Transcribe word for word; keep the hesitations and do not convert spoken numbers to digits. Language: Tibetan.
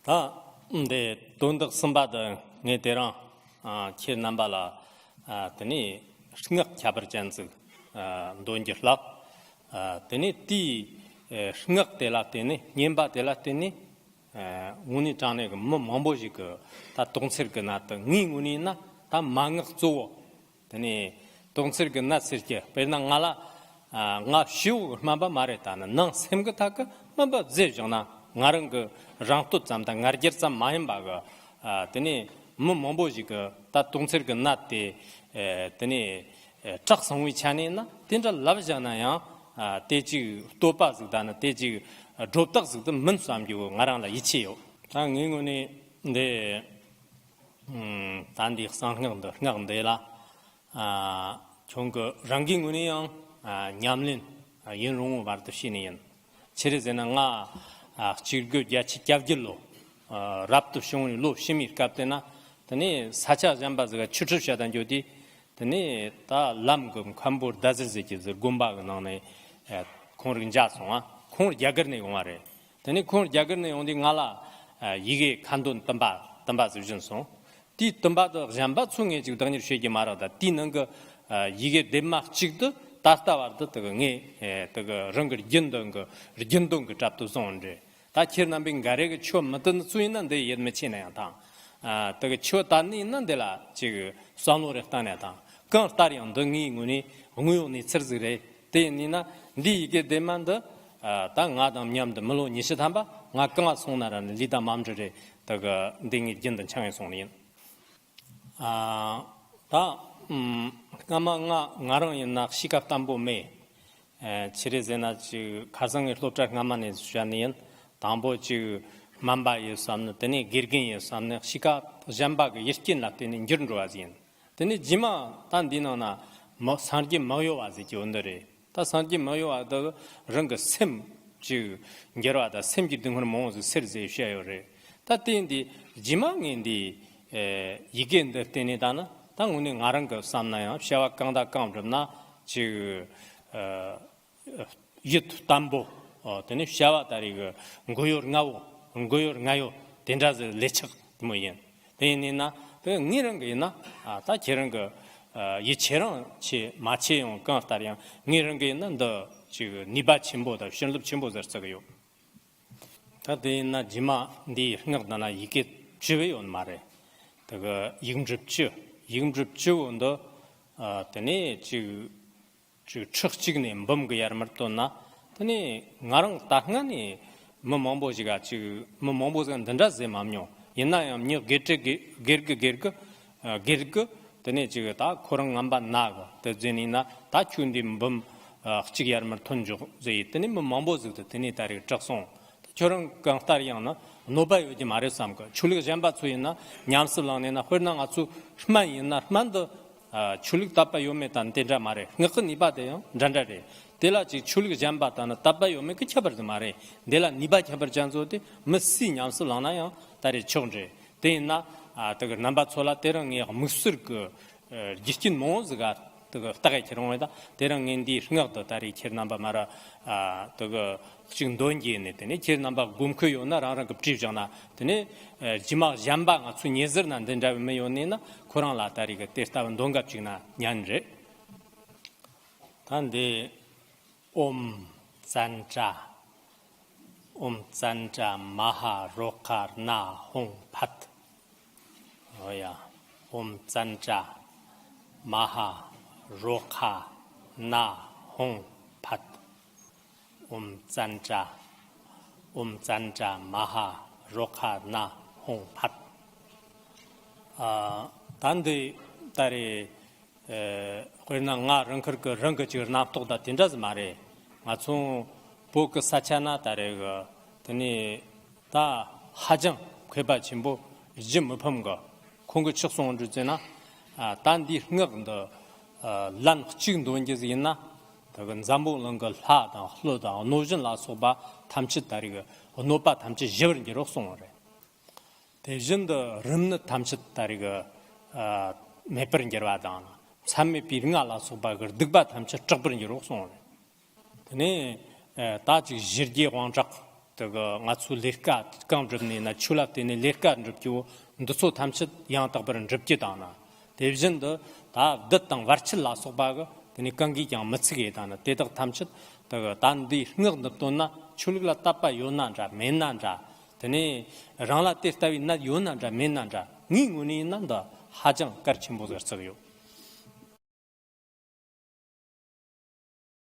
ད་འདི་དོན་དག་གསུམ་པ་དེ་ངས་དེ་རིང་ཨ་ཁྱེད་རྣམ་པ་ལ་ཨ་དེ་ནས་སྔགས་ཁྱད་པར་ཅན་ཟིག་ཨ་འདོན་རྒྱུ་ལགས། ཨ་དེ་ནས་དེའི་ཨེ་སྔགས་དེ་ལ་བརྟེན་ནས་བསྙེན་པ་དེ་ལ་བརྟེན་ནས་ཨ་དངོས་གནས་དྲང་གནས་ཀྱི་མི་མང་པོ་ཞིག་གི་ད་དོགས་འཚེར་གྱི་ནད་དེ་ངའི་ངོས་ནས་ཡིན་ན་ད་མན་ངག་གཙོ་བོ། དེ་ནས་དོགས་འཚེར་གྱི་ནད་སེལ་རྒྱུ། དཔེར་ན་ང་ལ་ཨ་ང་ཕྱི་བོ་གི་སྨན་པ་མ་རེད། ད་ནི་ནང་སེམས་ཀྱི་ཐད་ཀྱི་སྨན་པ་བཟོས་བཞག་ན་ང་རང་གི་རང་བསྟོད་ཙམ་དང་ང་རྒྱལ་ཙམ་མ་ཡིན་པ་གི་ཨ་དེ་ནས་མི་མང་པོ་ཞིག་གི་ད་དོགས་འཚེར་གྱི་ནད་དེ་ཨེ་དེ་ནས་ཨེ་དྲག་སོང་བའི་ཆ་ནས་ན་དེ་འདྲ་ལབ་བཞག་ན་ཡང་ཨ་དེ་ཅིག་བསྟོད་པ་ཟིག་ད་ནི་དེ་ཅིག་སྒྲོ་བཏགས་ཟིག་ཏུ་མིན་བསམ་རྒྱུ་ང་རང་ལ་ཡིད་ཆེས་ཡོད། ད་ངའི་ངོས་ནས་འདི་ཨ་ད་འདི་གསང་སྔགས་འདི་སྔགས་འདི་ལ། ཨ་ཁྱོད་ཀྱི་རང་གི་ངོས་ནས་ཡང་ཨ་ཉམས་ལེན་ཨ་ཡུན་རིང་བོའི་བར་དུ་བྱས་ནས་ཡིན། ཆི་རེད་ཟེར་ན་ང་ཨ་གཅིག་དགུ་བརྒྱད་ཅུ་གྱ་བརྒྱད་ལོ་ཨ་རབ་ཏུ་བྱུང་བའི་ལོ་ཕྱི་མའི་སྐབས་དེ་ན། དེ་ནས་ས་ཆ་གཞན་པ་ཟིག་ག་ཆོས་ཁྲིད་བྱ་དང་འགྱོ་དུས། དེ་ནས་ད་ལམ་གྱི་མཁན་པོ་ཟླ་ཟེར་ཟེར་གྱི་ཟིག་དགོན་པ་གི་ནང་ནས་ཨ་ཁོང་རིག་མཇལ་སོང་ང་། ཁོང་རྒྱ་གར་ནས་ཡོང་བ་རེད། དེ་ནས་ཁོང་རྒྱ་གར་ནས་ཡོང་དུས་ང་ལ་ཨ་ཡི་གེ་ཁ་འདོན་བསྟན་པ་བསྟན་པ་ཟིག་བྱིན་སོང་། དེའི་བསྟན་པ་དེ་གཞན་པ་ཚོ་ངས་ཅིག་བདག་གཉེར་བྱེད་ཀྱི་མ་རེད། ད་དེའི་ནང་གི་ཨ་ཡི་གེ་ལྡེབ་མ་གཅིག་དེ་ད་ལྟ་བར་དུ་དེ་གི་ངས་ཨེ་དེ་གི་རང་གི་རྒྱུན་དུ་གི་རྒྱུན་དོན་གྱི་གྲབས་དུ་བཟུང་འདྲ། ད་ཁྱེད་རྣམ་པས་འགའ་རེ་གི་ཆོས་མི་དད་ནི་ཚོ་ཡིན་ན་འདི་ཡིད་མི་ཆེས་ན་ཡང་ཐང་། ཨ་དེ་གི་ཆོས་དད་ནི་ཡིན་ན་འདི་ལ་ཅིག་བསམ་བློ་རེ་བཏང་ན་ཡང་ཐང་། གང་ལྟར་ཡང་འདི་ངའི་ངོས་ནས་དངོས་ཡོད་གནས་ཚུལ་ཟིག་རེད། དེ་ཡིན་ན་འདི་ཡི་གེ་ལྡེབ་མ་འདི་ཨ་ད་ང་དང་མཉམ་དུ་མི་ལོ་ཉི་ཤུ་ཐམ་པ་ང་གང་སོང་ན་ར་ནི་ལུས་དང་མ་འབྲལ་རེད། དེ་གི་འདི་ངའི་རྒྱུན་དུ་འཆང་ངེ་སོང་ནི་ཡིན། ཨ་ད་ཨམ་སྔ་མ་ང་ང་རང་ཡིན་ན་གཤིས་ཀ་བརྟན་པོ་མེད། ཨ་ཆི་རེད་ཟེར་ན་ཅིག་ཁ་སང་ངས་སློབ་གྲྭ་སྔ་མ་ནས་བཤད་ནི་ཡིན། དང་པོ་ཅིག་སྨན་པ་ཡིན་བསམ་ནི། དེ་ནས་དགེ་རྒན་ཡིན་བསམ་ནི། གཤིས་ཀ་གཞན་པ་གི་ཡིད་རྐྱེན་ལ་བརྟེན་ནས་འགྱུར་འགྲོ་བ་ཟིག་ཡིན། དེ་ནས་རྗེས་མ་ད་འདི་ནང་ན་མི་སངས་རྒྱས་མི་གཡོ་བ་ཟེར་གྱི་འོ་འདི་རེད། ད་སངས་རྒྱས་མི་གཡོ་བ་དེ་རང་གི་སེམས་ཅིག་འགྱུར་བ་དང་སེམས་ཀྱི་སྡུག་བསྔལ་མང་བོ་ཟིག་སེལ་ཟེར་བཤད་ཡོད་རེད། ད་དེ་འདི་རྗེས་མ་ངས་འདི་ཨེ་ཡི་གེ་འདི་བལྟས་ནས་ད་ནི་ད་དངོས་གནས་ང་རང་གི་བསམ་ན་ཡང་བྱ་བ་གང་དང་གང་བསྒྲུབ་ན་ཅིག་ཨ་ཡིད་བརྟན་པོ། ཨོ་དེ་ནས་བྱ་བ་ད་རེས་གི་མགོ་ཡོར་ལྔ་བོ། མགོ་ཡོར་ལྔ་ཡོ་དེ་འདྲ་ཟིག་ལས་ཆགས་དེ་མོ་ཡིན། དེ་ཡིན་ནི་ན་དེ་ངའི་རང་གི་ཡིན་ན་ཨ་ད་ཁྱེད་རང་གི་ཨ་ཡིད་ཆེས་རང་ཆེ་མ་ཆེ་ཡང་གང་ལྟར་ཡང་ངའི་རང་གི་ཡིན་ན་འདི་ཅིག་ནུས་པ་ཆེན་པོ་དང་བྱིན་རླབས་ཆེན་པོ་ཟེར་ཚིག་ཡོད། ད་དེ་ཡིན་ན་རྗེས་མ་འདིའི་སྔགས་འདི་ན་ཡི་གེ་བཅུ་བས་ཡོད་མ་རེད། དེ་གི་ཡིག་འབྲུ་བཅུ། ཡིག་འབྲུ་བཅུ་བོ་འདི་ཨ་དེ་ནས་ཅིག་ཅིག་ཁྲི་གཅིག་ནས་འབུམ་གྱི་ཡར་མར་བཏོན་ན། དེ་ནས་ང་རང་ད་སྔ་ནས་མི་མང་པོ་ཞིག་ག་ཅིག་མི་མང་པོ་ཟིག་འདི་འདྲ་ཟེར་མ་མྱོང་། ཡིན་ན་ཡང་མྱི་སྒེར་གྱི་སྒེར་གྱི་སྒེར་གྱི་ཨ་སྒེར་གྱི་དེ་ནས་ཅིག་ད་ཁོ་རང་ངན་པ་ན་གི་དེ་ཟེར་ནས་ན་ད་ཁྱོད་འདི་འབུམ་ཨ་གཅིག་ཡར་མར་ཐོན་འཇུག་ཟེར་ཡིས། དེ་ནས་མི་མང་པོ་ཟིག་དེ་དེ་ནས་ད་རེས་གྲགས་སོང་། ཁྱོད་རང་གང་ལྟར་ཡང་ན་གནོད་པ་ཡོད་ཀྱི་མ་རེད་བསམ་གི། ཆོས་ལུགས་གཞན་པ་ཚོ་ཡིན་ན་ཉམས་སུ་བླངས་ནས་ན། དཔེར་ན་ང་ཚོ་སྨན་ཡིན་ན་སྨན་འདི་ཨ་ཆོས་ལུགས་དད་པ་ཡོད་མེད་དང་དེ་འདྲ་མ་རེད། སྔགས་ཀྱི་ནུས་པ་དེ་ཡང་འདྲ་འདྲ་རེད། དེ་ལ་ཅིག་ཆོས་ལུགས་གཞན་པ་དང་ནི་དད་པ་ཡོད་མེད་ཀྱི་ཁྱད་པར་དེ་མ་རེད། འདི་ལ་ནུས་པ་ཁྱད་པར་ཅན་ཚོ་དེ་མི་སུས་ཉམས་སུ་བླངས་ན་ཡང་ད་རེས་ཆོག་འདྲ། དེ་ཡིན་ན་ཨ་དེ་གི་རྣམ་པ་ཚོ་ལ་དེ་རིང་ངས་དམིགས་བསལ་གྱི་ཨ་རྒྱུ་རྐྱེན་མང་བོ་ཟིག་ག་དེ་གི་བརྟག་ཡ་ཁྱེར་འོང་བས། ད་དེ་རིང་ངས་འདིའི་སྔགས་དེ་ད་རེས་ཁྱེད་རྣམ་པ་མ་ར་ཨ་དེ་གི་གཅིག་འདོན་རྒྱུ་ནས། དེ་ནས་ཁྱེད་རྣམ་པ་དགོས་མཁོ་ཡོད་ན་རང་རང་གི་བྲིས་བཞག་ན། དེ་ནས་ཨ་རྗེས་མ་གཞན་པ་ང་ཚོའི་ཉེ་ཟུར་ན་འདི་འདྲ་བའི་མི་ཡོད་ནས་ན་ཁོ་རང་ལ་ད་རེས་གི་དེ་ལྟ་བུ་འདོན་ག་བཅུག་ན་ཉན་རེད། ད་འདི་ཨོཾ་ཙནྡྲ། ཨོཾ་ཙནྡྲ་མ་ཧཱ་རོ་ཁ་ན་ཧཱུྃ་ཕཊ། ཨོ་ཡ། ཨོཾ་ཙནྡྲ་མ་ཧཱ་རོ་ཁ་ན་ཧཱུྃ་ཕཊ། ཨོཾ་ཙནྡྲ། ཨོཾ་ཙནྡྲ་མ་ཧཱ་རོ་ཁ་ན་ཧཱུྃ་ཕཊ། ཨ་ད་འདི་ད་རེས་ཨེ་དཔེར་ན་ང་རང་ཁུར་གི་རང་གི་ཅིག་རྣམ་རྟོག་དང་དེ་འདྲ་ཟིག་མ་རེད། ང་ཚོ་བོད་གི་ས་ཆ་ན་ད་རེས་གི་དེ་ནས་ད་ཧ་ཅང་མཁས་པ་ཆེན་པོ་གཞི་མི་ཕམ་གི་ཁོང་གི་ཆགས་སོང་འདྲི་ཟེར་ན། ཨ་ད་འདིའི་སྔགས་འདི་ཨ་ལན་གཅིག་འདོན་རྒྱུ་ཟིག་ཡིན་ན། དེ་གི་འཛམ་བུ་གླིང་གི་ལྷ་དང་ཀླུ་དང་གནོད་སྦྱིན་ལ་སོགས་པ་ཐམས་ཅད་ད་རེས་གི་གནོད་པ་ཐམས་ཅད་ཞི་བར་འགྱུར་རོ་གསུངས་པ་རེད། དེ་བཞིན་དུ་རིམས་ནད་ཐམས་ཅད་ད་རེས་གི་ཨ་མེད་པར་འགྱུར་བ་དང་། མཚམས་མེད་པའི་རྔ་ལ་སོགས་པ་གི་སྡིག་པ་ཐམས་ཅད་དྲག་པར་འགྱུར་རོ་གསུངས་པ་རེད། དེ་ནས་ཨ་ད་ཅིག་ཞི་རྒྱས་དབང་དྲག་ དེ་གི་ང་ཚོའི་ལས་ཀ་གང་བསྒྲུབས་ནས་ན། ཆོས་ལ་བརྟེན་ནས་ལས་ཀ་བསྒྲུབ་རྒྱུ་འདི་ཚོ་ཐམས་ཅད་ཡང་དག་པར་འགྲུབ་རྒྱུ་དང་ན། དེ་བཞིན་དུ་ད་བདུད་དང་བར་ཆད་ལ་སོགས་པ་གི་དེ་ནས་གང་གིས་ཀྱང་མི་ཚུགས་ཡས་དང་ན། དེ་དག་ཐམས་ཅད་དེ་གི་ད་འདིའི་སྔགས་འདི་བཏོན་ན། ཆོས་ལུགས་ལ་དད་པ་ཡོད་ན་འདྲ་མེད་ན་འདྲ། དེ་ནས་རང་ལ་དེ་ལྟ་བུའི་ནད་ཡོད་ན་འདྲ་མེད་ན་འདྲ། ངའི་ངོས་ནས་ཡིན་ན་འདི་ཧ་ཅང་གལ་ཆེན་པོ་ཟིག་བརྩི་གི་ཡོད།